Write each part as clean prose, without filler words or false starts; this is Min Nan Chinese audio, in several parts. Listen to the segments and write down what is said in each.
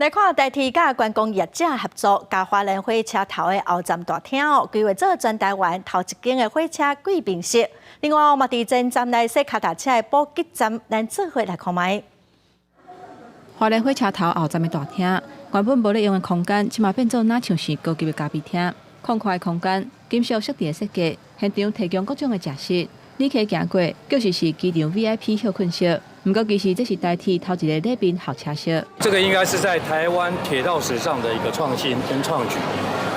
來看台鐵佮觀光業者合作，共花蓮火車頭的後站大廳哦，規劃做全台灣頭一間的火車貴賓室。另外，嘛佇前站來洗跤踏車的補給站，咱做伙來看覓。花蓮火車頭後站的大廳，原本無咧用的空間，這馬變做若像是高級的咖啡廳，寬闊的空間，金屬設置的設計，現場提供各種的食食。旅客行過，就是是機場 VIP 歇睏室。毋過，其實這是台鐵頭一个禮賓候車室。這個應該是在台灣鐵道史上的一個創新跟創舉。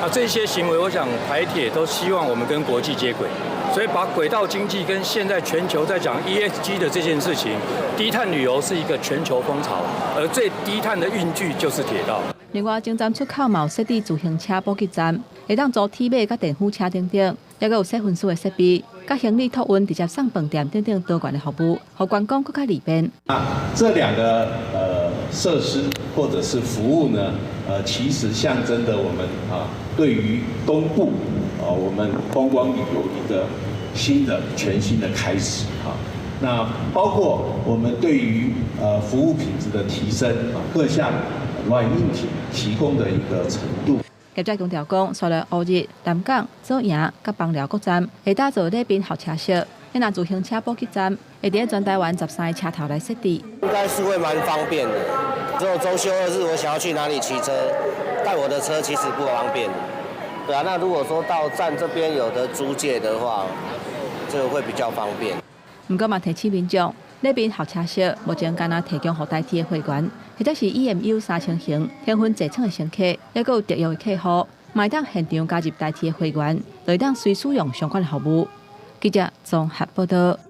啊，這些行為，我想台鐵都希望我們跟國際接軌，所以把軌道經濟跟現在全球在講 ESG 的這件事情，低碳旅遊是一個全球風潮，而最低碳的運具就是鐵道。另外，前站出口嘛有設置自行車補給站，會當租鐵馬佮電輔車等等，猶閣有洗身軀的設備，佮行李託運直接送飯店等等多元的服務，予觀光閣較利便。啊，這兩個設施或者是服務呢，其實象徵著我們啊對於東部啊我們觀光旅遊一個新的全新的開始啊。那包括我們對於服務品質的提升啊，各項軟硬體提供的一個程度。業者強調講，煞來烏日、南港、左營佮枋寮各站會打造禮賓候車室，若自行車補給站會佇全台灣13个車頭來設置。應該是會蠻方便的。如果週休二日，我想要去哪裡騎車，帶我的車其實不方便。對啊，那如果說到站這邊有得租借的話，這個會比較方便。毋過嘛提醒民眾，禮賓候車室目前干焦提供予台鐵的會員，或者是 EMU 3000型天分座艙的乘客，猶閣有特約的客戶，嘛會當現場加入台鐵的會員，就會當隨使用相關的服務。記者綜合報道。